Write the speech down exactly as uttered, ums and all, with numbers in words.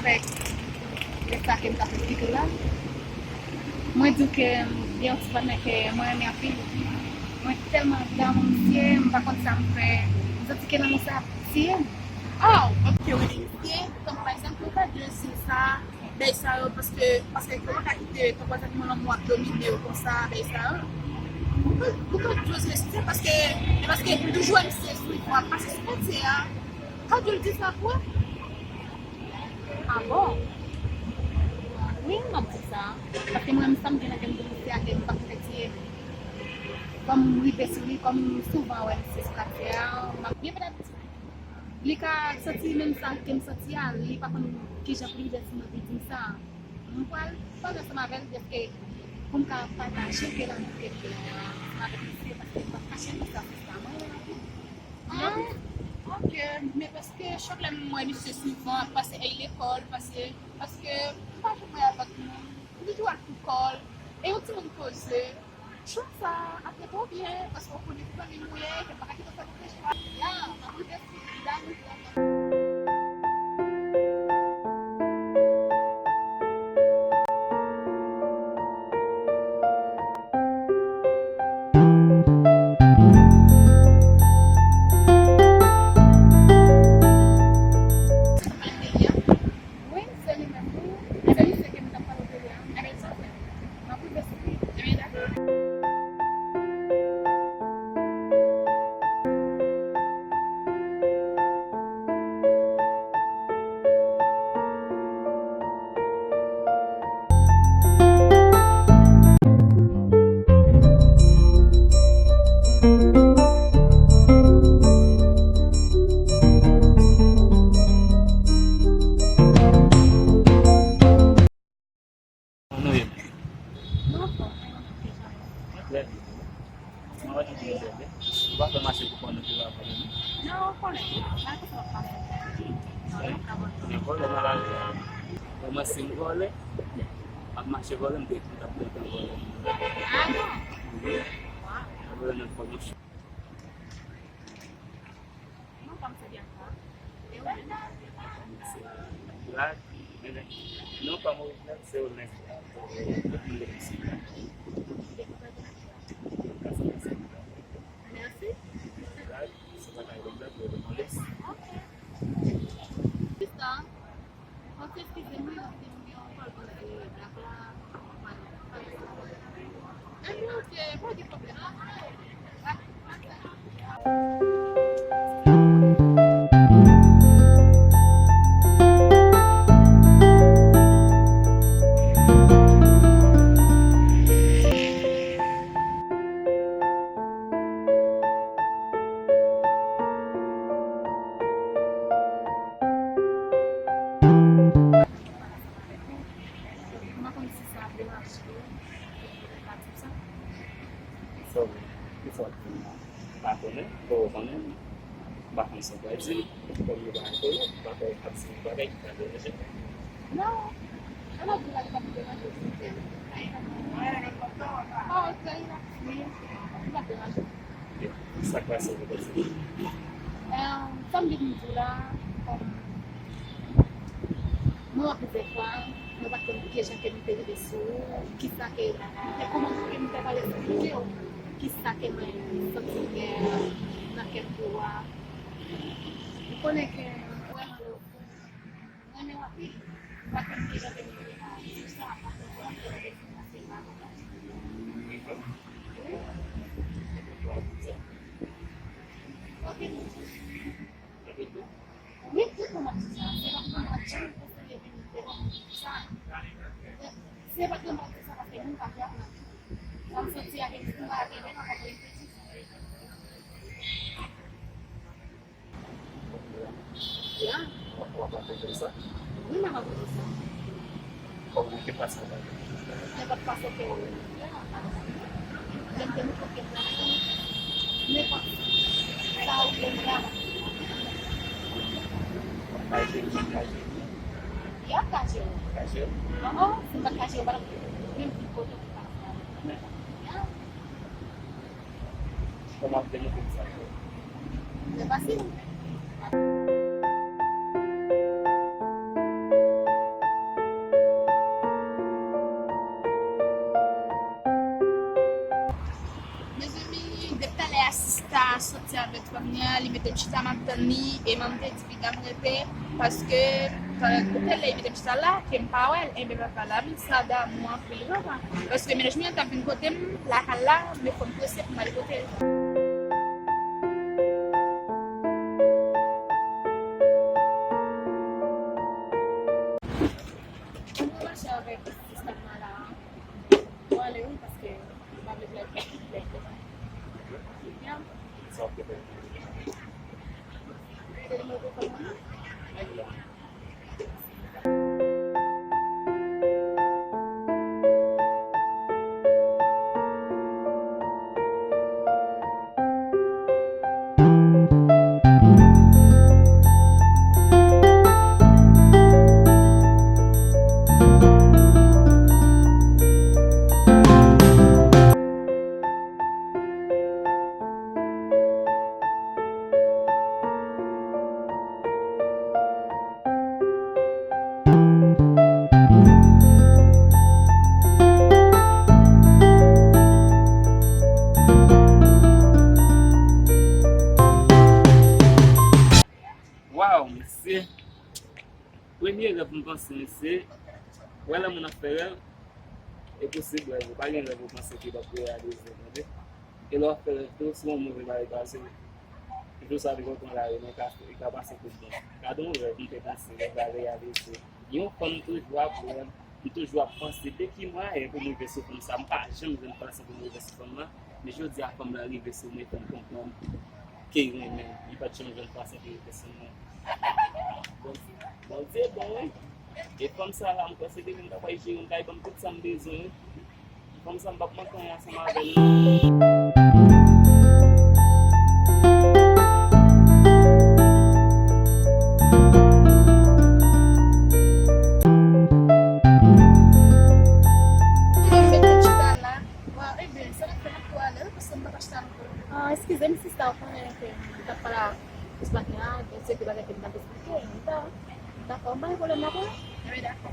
Fèk, lè sa ke m t ap esplike w la, mwen di w ke m gen yon ti patnè ke mwen renmen anpil. Mwen tèlman damou misye, m pa konn sa m fè. M santi ke lanmou sa ap tiye m. Oh, ok, wi, mesye. Tankou pa egzanp, ou ka di se sa, bagay sa yo, paske, paske kòman ka kite tankou pa egzanp yon lanmou ap domine w konsa, bagay sa yo. Ou ka, ou ka di se sa, paske, e paske toujou misye sou yon pase sou pase a. Ka di l di sa pou ou? Ah bon? Wi, m ap di sa. Paske mwen menm sa m gen nan kè m pou misye a, ke m p ap fè tiye. Kòm m rive sou li, kòm m souvan wè misye sou katye a, m ap byen petèt li ka santi menm sa ke m santi a, li pa konn kijan pou li rive sou mwen pou li di m sa. M pral pale ansanm avè l, dèske pou m ka pataje ke lanmou ke m gen an ansanm avèk misye, paske m p ap kache l konsa, se sa mwen renmen anpil. Ah, ok. Men paske chak lè m wè misye souvan ap pase èy lekòl, pase, paske m pa janm wè avèk moun, m toujou wè l pou kò l. E yon timoun poze. Chwa sa ap fè twò byen, paske w konnen ki fanmi m ou ye, ke m pa ka kite w fè move chwa. Ya, m ap rive sou li la, nou vrèman. Wi, se li menm wi. Se misye ke m t ap pale w de li a. Ebyen, sa fè. M ap rive sou li. Ebyen, dakò. Kòman nou ye? Nou anfòm, men nou deja. Trè byen. Mwen wè nou byen bèl, wi. Nou pa fè mache pou kò nou pi ravan, non? Non, ou konnen. Malgre sa, w ap pase. Nan vòlè nan lari a. Mwen, si m vòlè, m ap mache vòlè, m te, m t ap gentan vòlè. Ah, non? Wi. Waw. Vòlè nan fòmasyon. Non, pa m se Bianca. E ou menm? Se Brad, men non pa m orijinal, se Ornesta. Tout moun rele m Sila. Mèsi. Brad, se pa ta yon blag, yo rele m Ornesta. Ok. Sista. Fòk eskize mwen, paske m gen yon pwoblèm de blak la. Epi, ok, pa gen pwoblèm. M pa konn si sa ap deranje w, m pa di w sa. Kisa w, kisa w ap di m la? M pa konnen, fò w konnen m. M pa konn sa w pral di m. Kòm nou pa ankò, m pa fè ap di m bagay ki ka deranje m. Non, sa m ap di w la, li p ap deranje w, se tèl. Oh, ok, li p ap deranje w. Sa k pase, ou te di? Em, sa m vin di w la, kòm mwen wè plizyè fwa, mwen pa t konn kijan ke m te rive sou ou, kisa ke m te, kòman ke m te pral esplike w, kisa ke mwen santi m gen nan kè m pou ou a. M konnen ke m vrèman love ou. Mwen renmen w anpil. M pa konn kijan ke m te ka di w sa, paske w ap fè m reflechi anpil. Wi. Ok, nou di. Wi, tout moun ap di sa. Se pa tout moun ap janm konseye vin devan moun di sa. Se pa tout moun ap di sa paske moun pa kwè nan sa m santi a, ke m pa gen menm ankò pou reflechi. Ya. W ap, w ap rakonte l sa? Wi, m ap rakonte l sa. Kòman, ki fason w rakonte l? Nenpòt fason ke w vle. Lè m te montre ke m renmen w, nenpòt sa w vle m la. W ap kache m, w ap kache m. Ya, m kache w. Kache w? Ahan, si m pa t kache w, m pa t ap menm vin kote w pou m pa fè. Ya. Kòman w ap demontre m sa? Trè fasil. Soti avèk fanm nan, li mete m chita, m ap tann li, e manman te di piga m rete, paske pandan otèl la, li mete m chita la, ke m pa wè l, enben papa la, m sa damou anpil, vrèman. Paske mennaj mwen an t ap vin kote m, lakay la, men fò m prese pou m al kote l. Mwen mache avèk sistèm nan la. Mwen ale wi, paske m pa vle blèk blèk blèk blèk. Ya. Se nimewo telefòn mwen? Waw, mesye. Premye rèv m panse, mesye. Wè lè moun ap fè rèv, e posib rèv ou pa gen rèv ou panse ke l ap reyalize, tande. E lè w ap fè rèv tou, se yon move bagay pase. Toujou sa te kontan la, men ka, li ka pase tout bon. Gade yon rèv m te panse li va reyalize. Yon fanm toujou ap wè m, m toujou ap panse de ki mwayen pou m rive sou fanm sa. M pa janm jwenn fason pou m rive sou fanm nan, men jodi a fanm nan rive sou mwen, fè m konprann ke l renmen m. Li pa t janm jwenn fason pou l rive sou mwen. Bondye, Bondye bon, wi. E fanm sa la, m panse depi m ta pral jere m, l ta ban m tout sa m bezwen, wi. Fanm sa m p ap manke anyen ansanm avè l, non. Mwen mete chita la. Waw, ebyen, sa n ap fè, n ap tou ale, wi, paske m p ap chita ankò. Ah, eskize m, sista, ou konnen ke m t ap pale a patnè a, gen seri de bagay ke m t ap eksplike, m ta, m ta fè, m pa gen pwoblèm la pou ou. Ebyen, dakò.